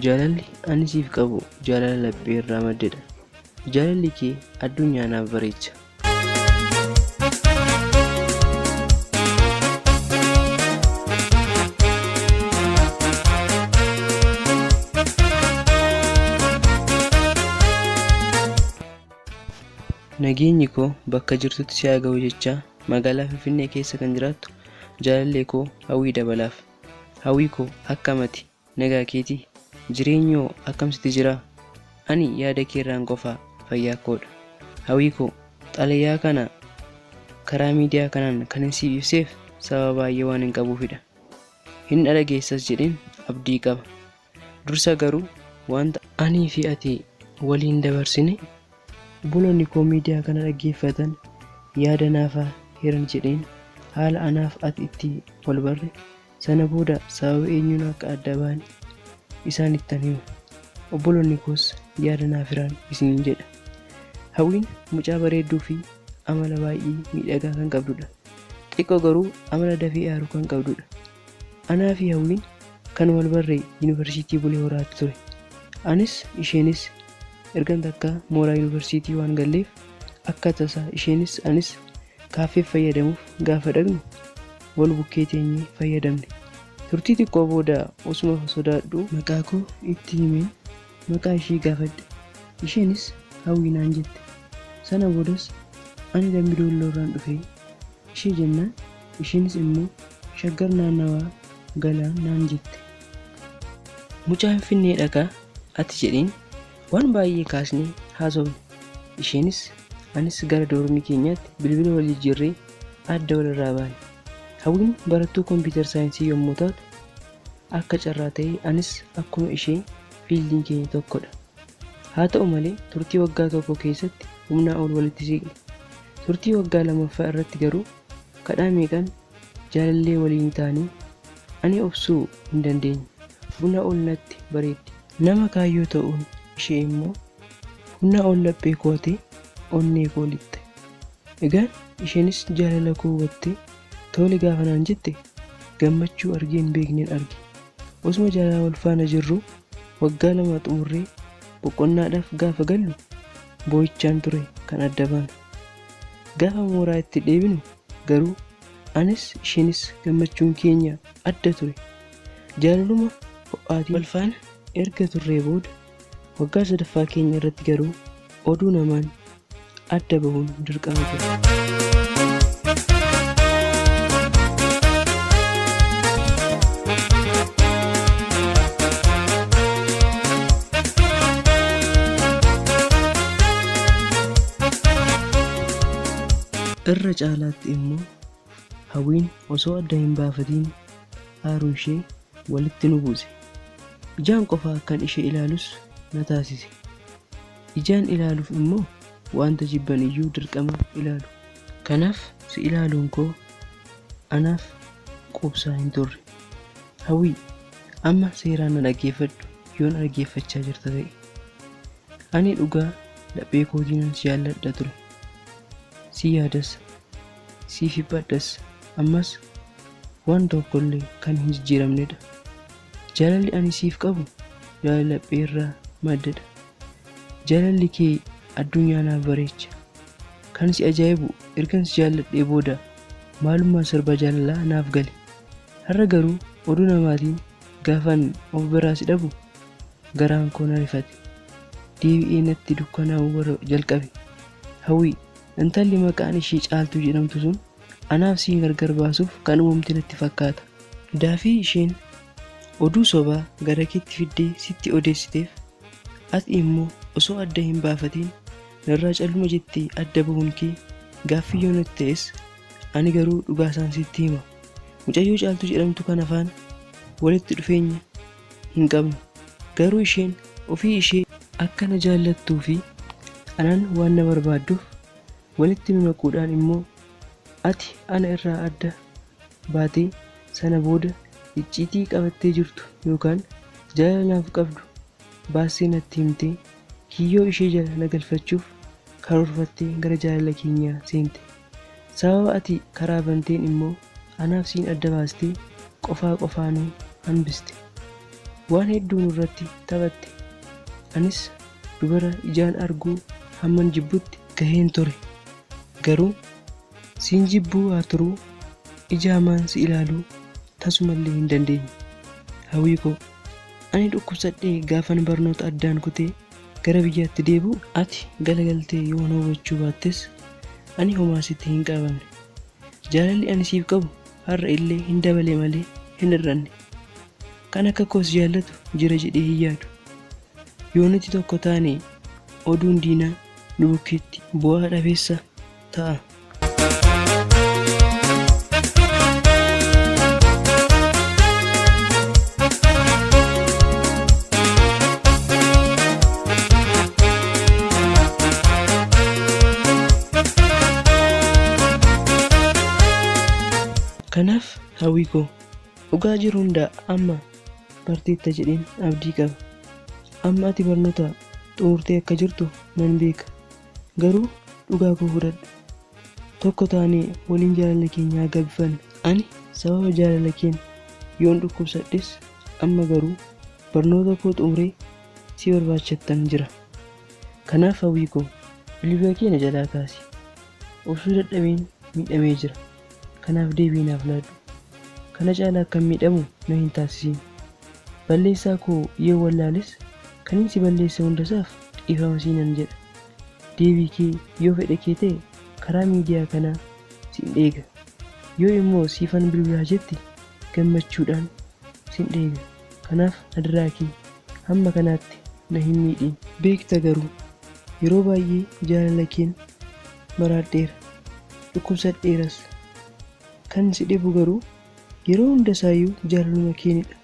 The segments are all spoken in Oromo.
Jaalalli ani siif qabu jaalala laphee irraa maddedha. Jaalalli kee addunyaa naaf bareecha. Nageenyi koo bakka jirtutti si haa ga'u jechaa magaalaa Finfinnee keessa kan jiraattu jaalallee koo Hawwii Dabalaaf. Hawwii koo akkam ati? Nagaa keetii? Jireenyi hoo akkam sitti jiraa? Ani yaada keerraan qofaa fayyaa koodha. Hawwii koo xalayaa kana karaa miidiyaa kanaan kanin siif ibseef sababa baay'ee waanin qabuufidha. Hin dhadhageessas jedheen abdii qaba. Dursa garuu wanta anii fi ati waliin dabarsine obboloonni koo miidiyaa kana dhaggeeffatan yaada naaf haa hiran jedheen haala anaaf ati itti wal barre sana booda sababa eenyuun akka adda baane isaanittan hima. Obboloonni koos yaada naaf hiraan isiniin jedha. Hawwiin mucaa bareedduu fi amala baay'ee miidhagaa kan qabdudha. Xiqqoo garuu amala dafee aaru kan qabdudha. Anaa fi Hawwiin kan wal barre Yuunivarsiitii Bulee Horaatti ture. Anis isheenis ergan takkaa mooraa yuunivarsiitii waan galleef akka tasaa isheenis anis kaaffeef fayyadamuuf gaafa dhaqnu wal bukkee teenyee fayyadamne. Turtii xiqqoo booda osuma sodaadhuu maqaa koo itti himeen maqaa ishee gaafadhe. Isheenis Hawwii naan jette. Sana boodas ani Dambi Doolloorraan dhufe ishee jennaan isheenis immoo Shaggar naannawaa Galaan naan jette. Mucaa Finfinneedhakaa ati jedheen waan baay'ee kaasnee haasofne. Isheenis anis gara doormii keenyaatti bilbila wal jijjiirree adda walirraa baane. Hawwiin barattuu kompiitar saayinsii yommuu taatu akka carraa ta'ee anis akkuma ishee fiildiin keenya tokkodha. Haa ta'u malee turtii waggaa tokko keessatti humnaa ol walitti siiqne. Turtii waggaa lamaffaa irratti garuu kadhaa meeqan jaalallee waliinii taanee ani obsuu hin dandeenye. Humnaa ol natti bareeddi. Nama kaayyoo ta'uun ishee immoo humnaa ol laphee koo hatee onnee koo lixxe. Egaan isheenis jaalala koo hubattee tole gaafa naan jette gammachuu argee hin beeknen arge. Osuma jaalala wal faana jirruu waggaa 2 xumurree boqonnaadhaaf gaafa gallu boo'ichaan ture kan adda baanu. Gaafa mooraa itti deebinu garuu anis isheenis gammachuun keenya adda ture. Jaalaluma ho'aatiin wal faana erga turree booda waggaa sadaffaa keenya irratti garuu oduu namaan adda bahuun dirqama ture. Irra caalaatti immoo Hawwiin osoo adda hin baafatiin aaruun ishee walitti nu buuse. Ijaan qofa akkan ishee ilaalus na taasise. Ijaan ilaaluuf immoo waanta jibban iyyuu dirqama ilaalu. Kanaaf si ilaaluun koo anaaf quubsaa hin turre. Hawwii, amma seeraan na dhaggeeffadhu yoo na dhaggeeffachaa jirta ta'e. Ani dhugaa laphee kootiinan si jaalladha ture. Si yaadas, siif hiphadhas, ammas waan tokkollee kan hin jijjiiramnedha. Jaalalli ani siif qabu jaalala lapheerraa maddedha. Jaalalli kee addunyaa naaf bareecha. Kan si ajaa'ibu ergan si jaalladhee booda maalummaan sirba jaalalaa naaf gale. Har'a garuu oduu namaatiin gaafan of biraa si dhabu garaan koo na rifate. Deebi'ee natti dukkanaa'uu jalqabe. Hawwii, intalli maqaan ishee Caaltuu jedhamtu sun anaaf siin gargar baasuuf kan uumamte natti fakkaata. Daafii isheen oduu sobaa garakeetti fiddee sitti odeessiteef ati immoo osoo adda hin baafatiin narraa calluma jettee adda bahuun kee gaaffii yoo natti ta'es ani garuu dhugaasaan sitti hima. Mucayyoo Caaltuu jedhamtu kana faana walitti dhufeenya hin qabnu. Garuu isheen ofii ishee akka na jaallattuu fi anaan waan na barbaadduuf walitti nu naquudhaan immoo ati ana irraa adda baatee sana booda icciitii qabattee jirtu yookaan jaalala naaf qabdu baastee natti himtee kiyyoo ishee jala na galfachuuf karoorfattee gara jaalala keenyaa seente. Sababa ati karaa banteen immoo anaaf siin adda baastee qofaa qofaa nu hanbiste. Waan hedduu nurratti taphatte. Anis dubara ijaan arguu hamman jibbutti gaheen ture. Garuu siin jibbuu haa turuu ija hamaan si ilaaluu tasumallee hin dandeenye. Hawwii koo, ani dhukkubsadhee gaafan barnoota addaan kutee gara biyyaatti deebi'u ati galagaltee yoo na hubachuu baattes ani homaa sitti hin qaabamne. Jaalalli ani siif qabu har'a illee hin dabale malee hin hir'anne. Kan akka koo si jaallatu jira jedhee hin yaadu. Yoo nuti tokko taane oduun diinaa nu bukkeetti bu'aa dhabeessa ta'a. Kanaaf Hawwii koo, dhugaa jiru hunda amma barteetta jedheen abdii qaba. Amma ati barnoota xumurtee akka jirtu nan beeka. Garuu dhugaa koo fudhadhu. Tokko taanee waliin jaalala keenya haa gabbifannu. Ani sababa jaalala keen yoon dhukkubsadhes amma garuu barnoota koo xumuree si barbaachattan jira. Kanaaf Hawwii koo, bilbila kee na jalaa kaasi. Obsuu dadhabeen miidhamee jira. Kanaaf deebii naaf laadhu. Kana caala akkan miidhamu na hin taasisiin. Balleessaa koo yoon wallaales kanin si balleesse hundasaaf dhiifama siinan jedha. Deebii kee yoo fedha kee ta'e karaa miidiyaa kanaa sin eega. Yoo immoo siifan bilbilaa jette gammachuudhaan sin eega. Kanaaf adaraa kee hamma kanaatti na hin miidhiin. Beekta garuu yeroo baay'ee jaalala keen maraadheera. Dhukkubsadheeras. Kan si dhibu garuu yeroo hundasaayyuu jaalaluma keenidha.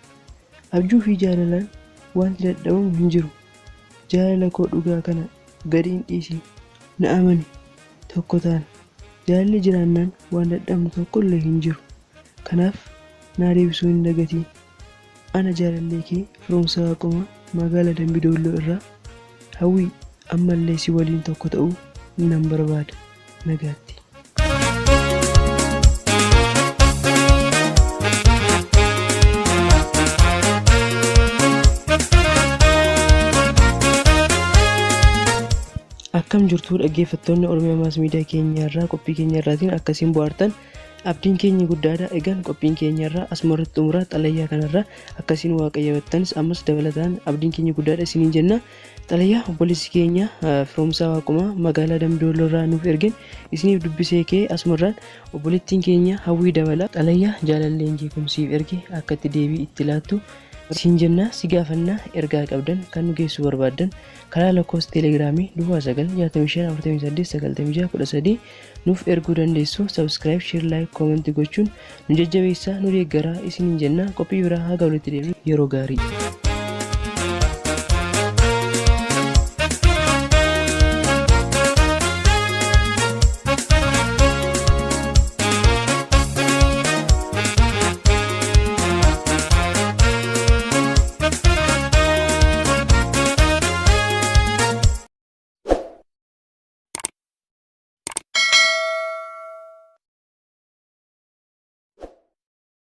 Abjuu fi jaalalaan wanti dadhabamu hin jiru. Jaalala koo dhugaa kana gadi hin dhiisiin. Na amani tokko taana. Jaalalli jiraannaan waan dadhabnu tokkollee hin jiru. Kanaaf naa deebisuu hin dagatiin. Ana jaalallee kee Firoomsaa Waaqumaa magaala Dambi Doolloo irraa Hawwii ammallee si waliin tokko ta'uu nan barbaada. Nagaatti. Akkam jirtu dhaggeeffattoonni Oromiyaa Maas Miidiyaa keenya irraa qophii keenya irraatiin akkasiin bohaartan abdiin keenya guddaadha. Egaan qophiin keenya irraa asuma irratti xumura. Xalayaa kanarraa akkasiin waaqayyabattanis ammas dabalataan abdiin keenya guddaadha isiniin jenna. Xalayaa obboleessi keenya Firoomsaa Waaqumaa magaalaa Dambidolloo irraa nuuf ergen isiniif dubbisee kee asumarraan obboleettiin keenya Hawwii Dabalaa xalayaa jaalalleen kee kun siif erge akka itti deebii itti laattu siin jenna si gaafanna ergaa qabdan kan nu geessuu barbaaddan karaa lakkoofsa teelegiraamii duwwaa 9 65 48 96 13 nuuf erguu dandeessu. Subscribe, share, like, comment gochuun nu jajjabeessaa, nu deeggaraa isiniin jenna. Qophii biraa haga walitti deebinu yeroo gaarii.